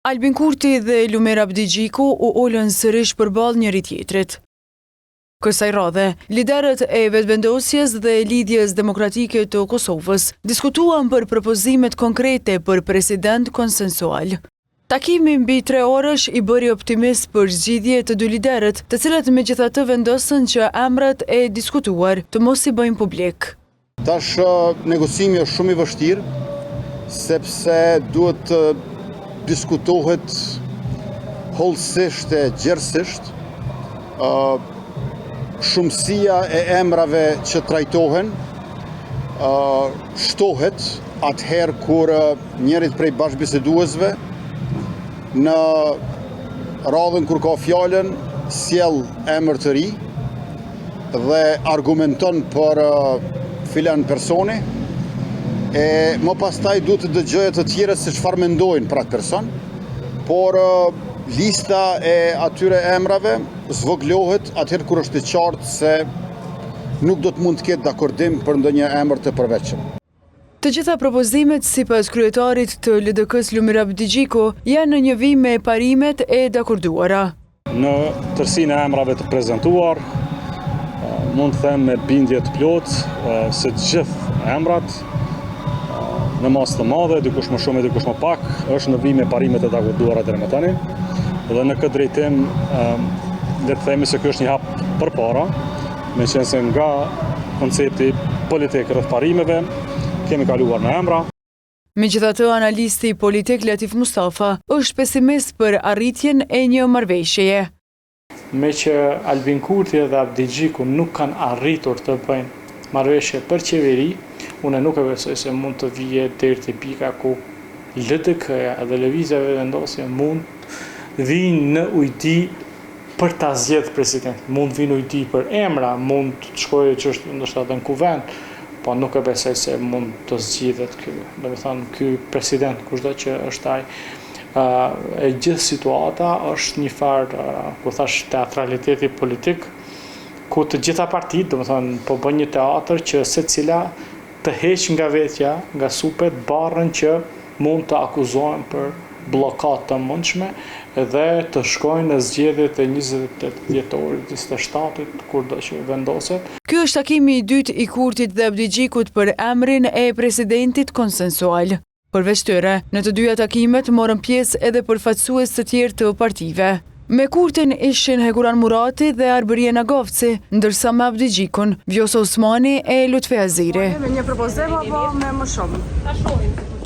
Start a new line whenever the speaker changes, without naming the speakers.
Albin Kurti dhe Lumir Abdixhiku u ulën sërish përballë njëri-tjetrit. Kësaj radhe, liderët e Vetëvendosjes dhe Lidhjes Demokratike të Kosovës diskutuan për propozimet konkrete për president konsensual. Takimi mbi tre orësh i bëri optimist për zgjidhje të dy liderët, të cilët megjithatë vendosën që emrat e diskutuar të mos i bëjnë publik.
Tash negocimi është shumë i vështirë, sepse duhet të diskutohet hollësisht e gjerësisht. Shumësia e emrave që trajtohen shtohet atëherë kur njërit prej bashkëbiseduesve në radhën kur ka fjalën sjell emër të ri dhe argumenton për filan personi e më pastaj duhet të dëgjojë të tjerët se çfarë mendojnë për atë person por lista e atyre emrave zvogëlohet atëherë kur është e qartë se nuk do të mund të ketë dakordim për ndonjë emër të përveçëm.
Të gjitha propozimet, sipas kryetarit të LDK-së Lumir Abdixhiku, janë në një vijë me parimet e dakorduara.
Në tërësinë e emrave të prezentuar, mund të them me bindje të plotë se të gjithë emrat në masë të madhe, dikush më shumë e dikush më pak, është në vijë me parimet e dakorduara deri më tani. Dhe në këtë drejtim, le të themi se ky është një hap përpara, Meqenëse nga koncepti politik rreth parimeve, kemi kaluar në emra.
Megjithatë, analisti politik Latif Mustafa është pesimist për arritjen e një marrëveshjeje.
Meqë Albin Kurti dhe Abdixhiku nuk kanë arritur të bëjnë marrëveshje për qeveri, unë nuk e besoj se mund të vijë deri te pika ku LDK-ja dhe Lëvizja Vetëvendosje mund të vijnë në ujdi për ta zgjedh presidentin. Mund të vinë ujdi për emra, mund të shkojë çështja ndoshta edhe në kuvend, po nuk e besoj se mund të zgjidhet ky, domethënë ky president kushdo që është ai. E gjithë situata është një farë, ku thash teatraliteti politik, ku të gjitha partitë, domethënë po bën një teatër që secila të heqë nga vetja, nga supet, barrën që mund të akuzohen për bllokadë të mundshme dhe të shkojnë në zgjedhjet e 28 dhjetorit, 27-it, kurdo që vendoset.
Ky është takimi i dytë i Kurtit dhe Abdixhikut për emrin e presidentit konsensual. Përveç tyre, në të dyja takimet morën pjesë edhe përfaqësues të tjerë të partive. Me Kurtin ishin Hekuran Murati dhe Arbërie Nagavci, ndërsa me Abdixhikun, Vjosa Osmani e Lutfi Haziri.
Me një propozim apo me më shumë?